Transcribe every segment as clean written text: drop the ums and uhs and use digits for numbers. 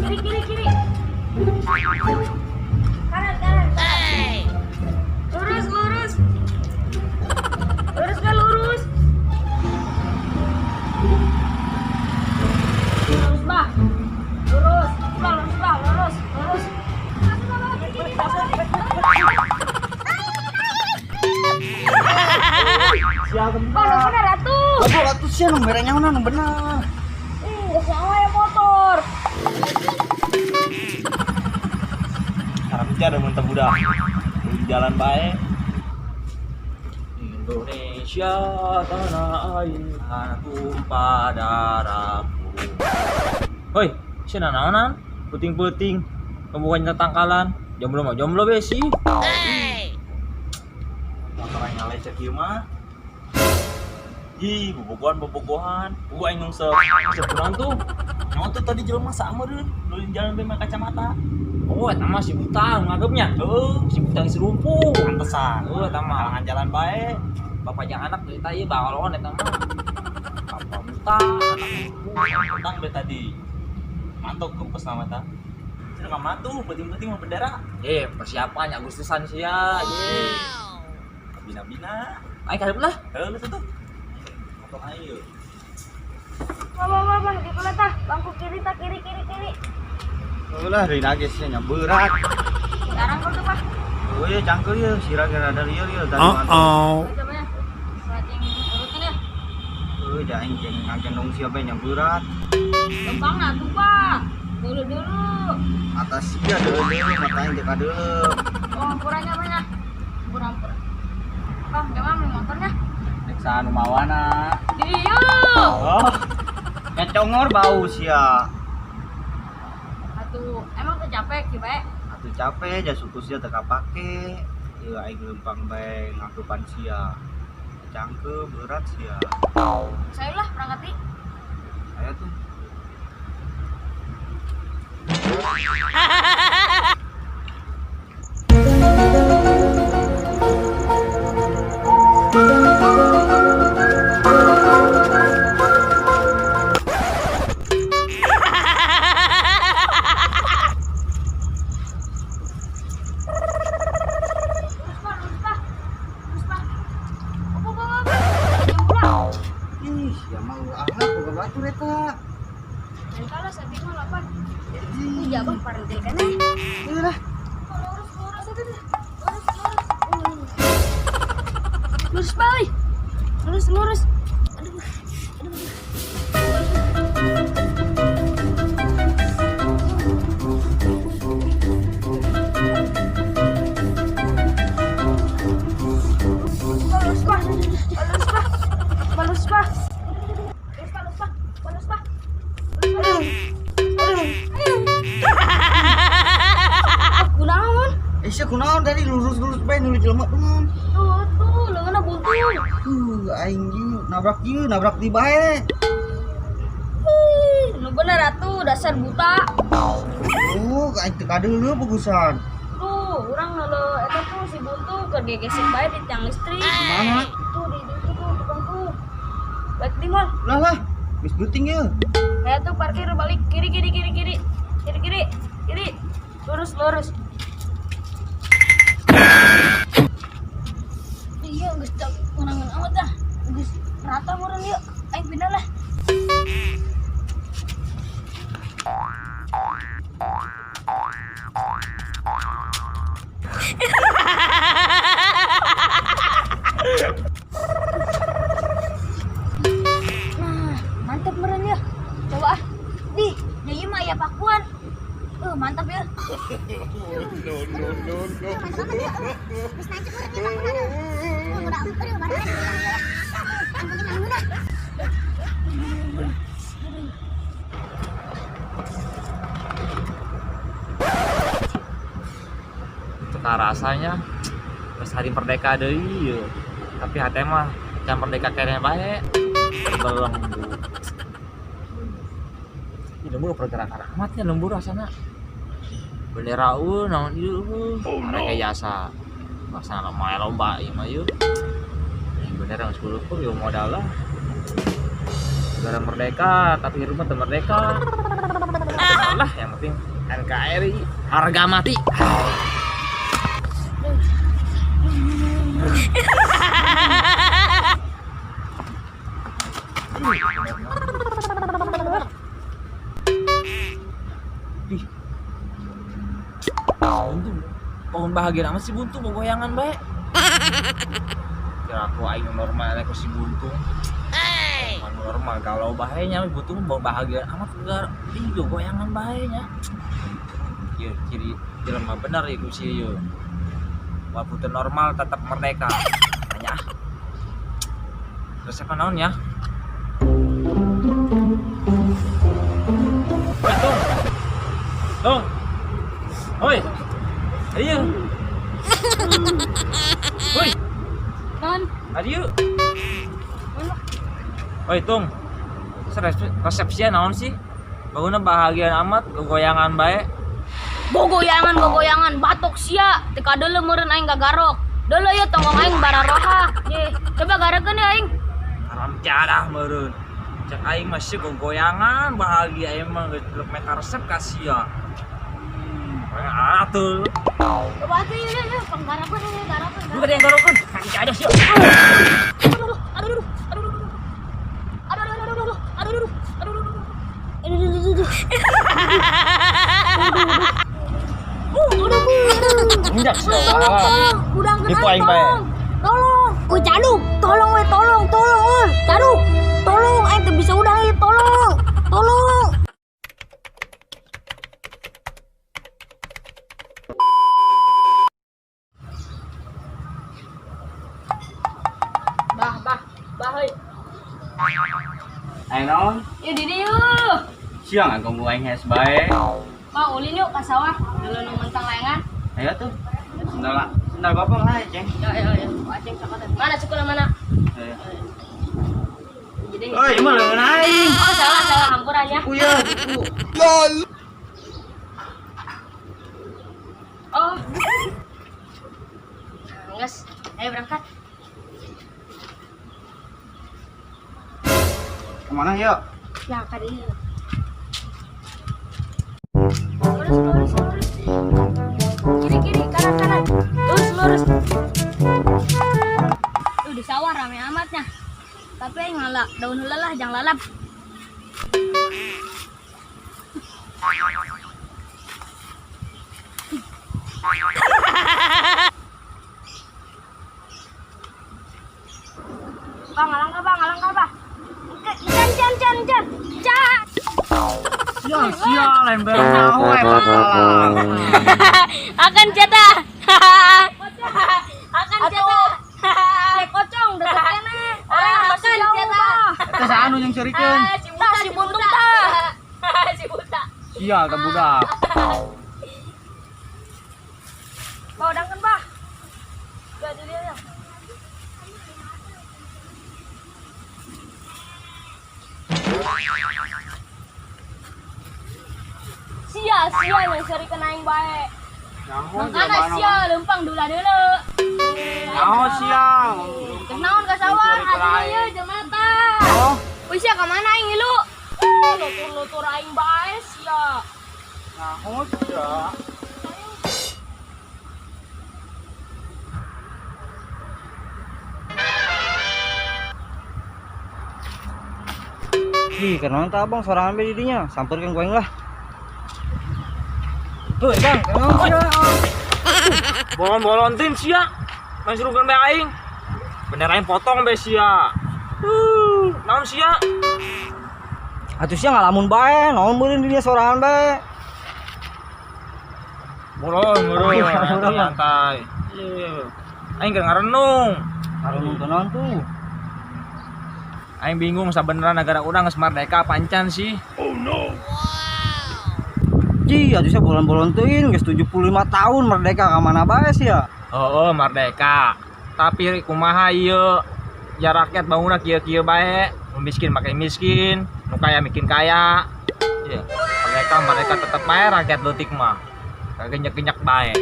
Kiri, kiri, kiri. Kanan, kanan, kanan. Lurus, lurus. Lurus kan lurus. Lurus, Bah. Lurus, Bah, lurus, Bah, lurus, lurus. Siapa? Bah, nu bener atuh. Aduh, atuh sia nu mere nyaho nu bener. Ih, geus nyawa ya motor. Haram jadah mun teu budak. Di jalan bae. Indonesia tanah air, tanah tumpah darahku. Hoi, sia nanaonan? Peuting-peuting, bukan tangkalan. Jomblo mah jomblo be sih. Motor aing ngalecek ieu mah. Ih, bobogohan. Gua aing nungsep. Nungsep kunaon tuh? Nyawa tuh tadi jelema sama meureun, nu di jalan be make kacamata. Oh, eta mah si buta nganggepnya. Heuh, si buta geus lumpuh. Pantesan. Heuh, eta mah halangan jalan bae. Bapak jeung anak cerita ieu balon eta mah. Bapak buta, anak lumpuh. Tentang be tadi. Mantok kempes nama ta. Cenah ka matuh, penting-penting mah bendera. Eh, persiapan Agustusan sia. Ye. Bina-bina. Aing kalep lah. Heuh, lu tuh. Motor aing yeuh. Bah, bah, bah, bah, di mana tah? Bangku kiri tah, kiri, kiri, kiri. Ulah deui nage sia nya berat. Sekarang kau tuh, Bah. Oh iya cangkeul ieu, sira ge rada lieur ieu tadi. Uh-oh. Coba ya. Cing urutin ya. Heuh, da aing jeung ngagendong sia bae nya berat. Lempang nah tuh, Pak. Dulu dulu. Atas sia deuleu mata aing teu kadeuleu. Oh, ampurannya banyak. Ampur, ampur. Bang, gimana beli motornya? Rek saha nu mawana? Iya. Oh. Nya congor bau sia. Atuh, emang tuh capek sih, Bae. Atuh capek ja suku sia teu kapake. Ieu aing leumpang bae ngangkeupan sia. Cangkeul berat sia. Saya lah berangkat di. Aya tuh. Lurus, Pak, lurus, Pak. Lurus, Pak. Apa, apa, apa? Jam pulang. Ih, sia mah ulah anak boga batur eta. Dan kalau saya bingung apa? Itu jabang parentil kan eh? Ieu lah. Lurus, lurus, lurus, lurus, lurus. Lurus, Pak. Lurus, lurus. Aduh, aduh. Lurus, Pak. Lurus, Pak. Lurus, Pak. Lurus, Pak. Lurus, Pak. Lurus, Pak. Aduh. Aduh. Ah, kunaon? Eh, sia kunaon tadi lurus-lurus bae nuli jelema kunaon? Tuh, tuh, leungeunna buntu. Aing ieu nabrak di bae. Ih, nu bener atuh dasar buta. Oh, aing teu kadeuleu bagusan. Tuh, urang neuleuh eta tuh si buntu keur gegesek bae di tiang listrik. Mana? Tuh di ditu tuh tukang tuh. Balik di mall. Lah lah, geus beuting ieu. Kayak tuh parkir balik kiri kiri kiri kiri. Kiri kiri kiri. Lurus lurus. Iya, geus teu kurangan amat dah. Geus rata meureun ieu. Aing pindah lah. Nah, mantap meureun ya. Coba ah. Di, deui mah aya pakuan. Mantap ya. No, no, no, no. Mantap banget ya. Geus nancep meureun ieu pakuan aduh. Udah, aduh, barang. Yang penting manggung dah. Teu rasanya geus hari merdeka deui ieu. Tapi hate mah can merdeka keneh bae. Terbelenggu. Ih, lembur pergerakan amat ya lembur rasana. Bendera eueuh naon ieu eueuh. Oh, no. Rekayasa. Rasana mah lomba ieu mah ieu. Ini bendera geus kulukur ieu modal lah. Negara merdeka tapi rumah teu merdeka. Lah, yang penting NKRI harga mati. Ih. Buntung. Pohon bahagia amat si Buntung goyangan bae. Kira aku aing normal aku si Buntung. Hey. Normal kalau bahayanya Buntung bawa bahagia amat enggak ih goyangan bahayanya. Ieu ciri jelema bener ieu ku si ieu. Walaupun teu normal tetap merdeka. Tanya ah. Resep naon ya? Woi, Tung. Tung. Woi. Ayo. Woi, Non, ayo. Woi, Tung. Resepsinya naon sih? Bangunnya bahagia amat, goyangan bae. Gogoyangan gogoyangan batok sia teu kadeuleu meureun aing gagarok. Deuleu ye tonggong aing bararoha. Ye, coba garekeun ye aing. Haram jadah meureun. Cek aing mah sih gogoyangan bahagia emang geus meta resep ka sia. Atuh. Coba atuh ye ye, panggarakeun ye, garakeun. Lu ada yang garokeun. Haram jadah sia. Aduh, aduh, aduh, aduh, aduh, aduh, aduh, aduh, aduh, aduh, aduh, aduh. Injak sia. Tolong, tolong, udang Nipu aing bae. tolong, tolong. Woi caduk, tolong we, tolong, tolong, woi, caduk, tolong, aing teu bisa udang ieu, tolong, tolong. Bah, bah, bah, heuy. Aing naon? Yuk di dieu. Siang aku aing hes bae. Bah, ulin yuk ka sawah, dulu nu mentang layangan. Ayo tuh. Sendal sendal bapak lah, Ceng. Ya, ya, ya. Aceng sok atuh. Mana sekolah mana? Ayo. Jadi. Oi, mah leungeun aing. Oh, salah, salah, hampura ya. Kuku ya, kuku. Oh. Nges, ayo berangkat. Kemana yuk? Ya, ka dieu. Lurus, lurus, lurus. Kiri, kiri, kanan, kanan. Lurus, lurus. Tuh di sawah rame amatnya. Tapi aing ngala daun heula lah, jangan lalap. Bang, ngalangkah, bang, ngalangkah, bang. Can, can, can, can. Can. Sia, sia lain bareng nyaho eh bakalan. Akan cetak. Akan cetak. Cek kocong deket kene. Orang masih jauh, bah. Eta saha anu yang serikeun? Si buta, si buntung tah. Si buta. Sia ka budak. Bah, udangkeun, bah. Ya, di dieu ya. Sia, sia yang serikeun aing bae. Makana sia leumpang dula deuleu. Nyaho sia. Cek naon ka sawah, atuh ieu jemata. Oh, Wih sia ka mana aing ngilu? Lutur-lutur aing bae sia. nyaho sia. Ih, kenaon tah abang sorangan be di dinya? Sampeurkeun ku aing lah. Tuh, Bang, kenaon sia? Bolon-bolon tin sia. Main suruhkeun bae aing. Bener aing potong bae sia. Naon sia? Atuh sia ngalamun bae, naon meureun di dinya sorangan bae. Bolon, bolon, Bolon. santai. Iya. Aing keur ngarenung. Ngarenung kenaon tuh? Aing bingung sabenerna negara urang geus merdeka pancan sih. Ji, atuh sia bolon-bolon teuing geus 75 tahun merdeka ka mana bae sia? Oh, merdeka. Tapi kumaha ieu? Ya rakyat bangunna kieu-kieu bae. Nu miskin makin miskin, nu kaya makin kaya. Iya, merdeka merdeka tetep bae rakyat leutik mah. Kagak genyak-genyak bae.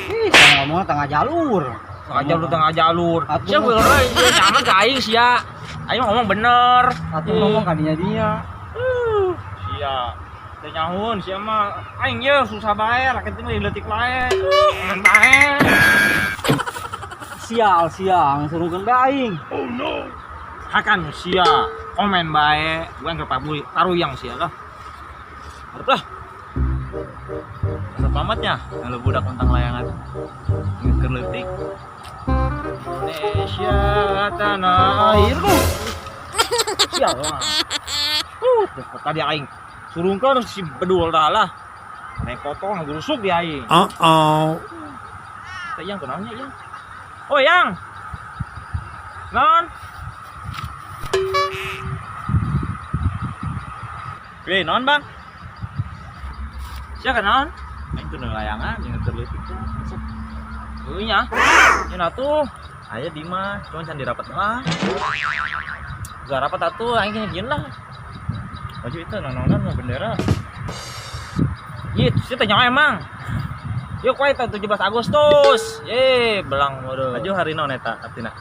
Ih, sia ngomongna tengah jalur. Tengah jalur, tengah jalur. Atuh. Sia bener ieu nyaman ka aing sia. Aing ngomong bener. Atuh ngomong ka dinya dinya. Sia. Teu nyahoeun sia mah. Aing ye susah bae, rakyat mah leutik bae. Ngan bae. Sial, sial, serukeun bae aing. Hakan sia, komen bae, gua ke pabuli, taruyang sia lah. Harap lah. Resep amatnya kalau budak tentang layangan. Ngeker leutik. Indonesia tanah airku. Sial lah. Tadi aing surungkeun si bedul dah lah. Naik potong gerusuk di aing. Uh-oh. Teh yang kunaonnya yang. Oh yang. Non. Weh, naon Bang? Sia kenaon? Aing tuh layangan ngeker leutik. Heuh nya. Nya tuh. Aya di mah, cuman can dirapat lah. Gak rapat atuh aing kena lah. Baju itu nononan mau bendera. Yit, sia teh nyawa emang. Yuk kowe teh 17 Agustus. Ye, belang meureun. Baju hari naon eta artina?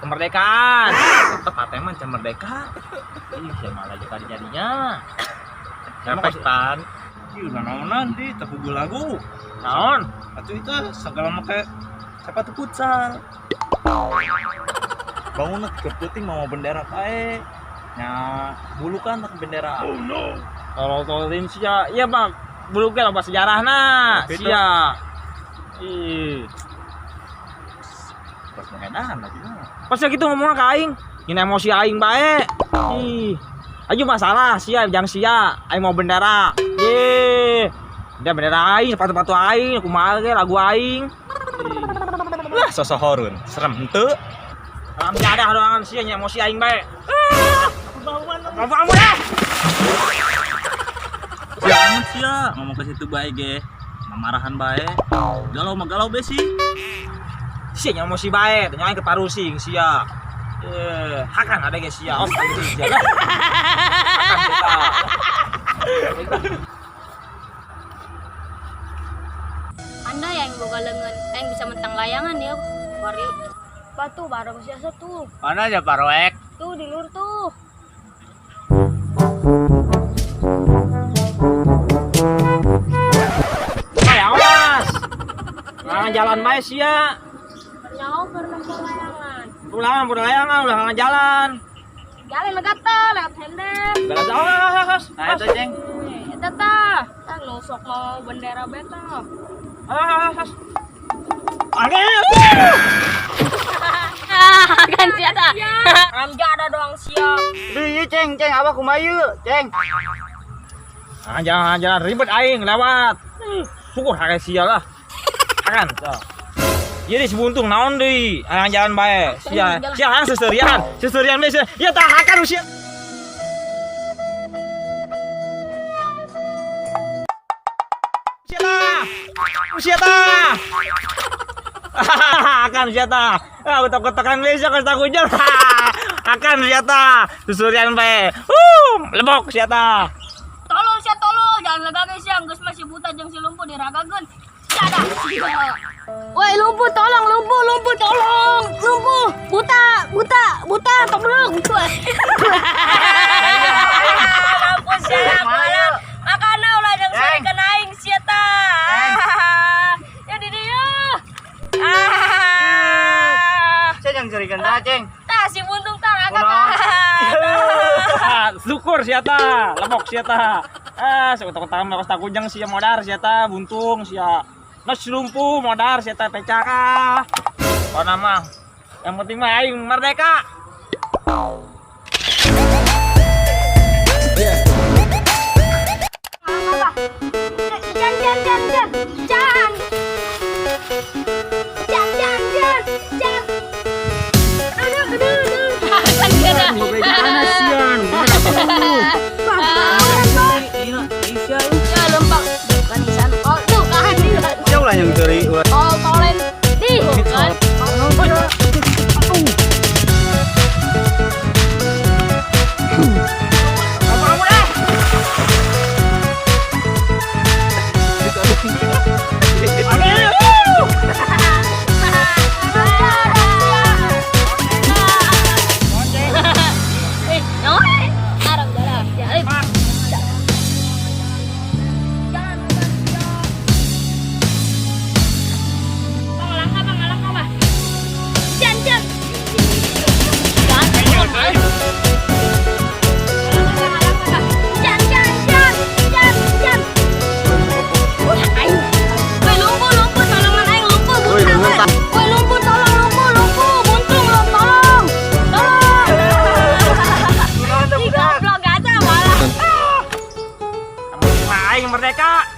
Kemerdekaan. Tetep ate mah can merdeka. Ih, sia malah aja tadi jadinya. Efek tan. Ih, nononan di tepugu lagu. Naon? Atuh itu segala make sepatu futsal. Bangun ke putih mau bendera pae. Nya bulu kan tak bendera. Oh no. Kalau tolin sia, iya Bang. Bulu ge loba sejarahna. Oke, Sia. Ih, Pas mengedan lagi mah. pas gitu ngomongna ka aing. Ngin emosi aing bae. Ih. Ayo masalah sia jangan sia, aing mau bendera. Ye. Dia bendera aing, sepatu-sepatu aing, kumaha ge lagu aing. Lah sosohorun, serem henteu. Alam jadah doangan sia nya emosi aing bae. Ah! Apa dah? Sia amat sia, ngomong ke situ bae ge. Mamarahan bae. Galau mah galau be sih. Sia nya emosi bae, tanya aing ke parusing sia. Eh, hakan ada ge sia. Oh, gitu sia lah. Hakan kita. Anda yang boga lengan, aing bisa mentang layangan ya. Wari. Batu bareng siasa tuh. Mana aja Pak Roek? Tuh di luar tuh. Bae awas. Nah, jalan bae sia. Nyawa pernah layangan. Ulah ulah layangan, ulah nggak jalan. Jalan gatel lewat hendep. Galah awas. Nah, itu ceng. Eta tah, tah nusok mau bendera beta. Awas. Ane. Kan sia tah. Ramja ada doang siap. Iya ceng, ceng, abah kumaha ieu, ceng. Ah, jangan jalan ribet aing lewat. Syukur hake sia lah. Akan. Iya di sebuntung naon deui, aing jalan bae. Sia, sia hayang seserian, seserian bae sia. Ya tah hakan sia. Sia tah. Sia tah. Akan sia tah. Ah, ketok-ketokan bae sia kos takujang. Akan sia tah. Seserian bae. Lebok sia tah. Tolol sia tolol, jangan lega sia, geus mah si buta jeung si lumpuh diragakeun. Sia dah. Woi lumpuh tolong, lumpuh, lumpuh tolong. Lumpuh, buta, buta, buta, toblok. Mampus ya lah. Makana ulah jeung sarikeun aing sia tah. Ya di dieu. Ah. Ceng yang cerikan tah, ceng. Tah si buntung tah raga. Syukur sia tah, lebok sia tah. Ah, sok tama kos takujang sia modar sia tah, buntung sia. Nos lumpuh modar sia tah pecaka. Pokona mah yang penting mah aing merdeka. Jan jan jan jan jan. Jan jan jan jan. Aduh aduh aduh. Kan sia dah. Ya lempang. Bukan di sana. Oh, tuh kan. Sia ulah yang ceri, ulah. Tol tolen. Di kan. Merdeka.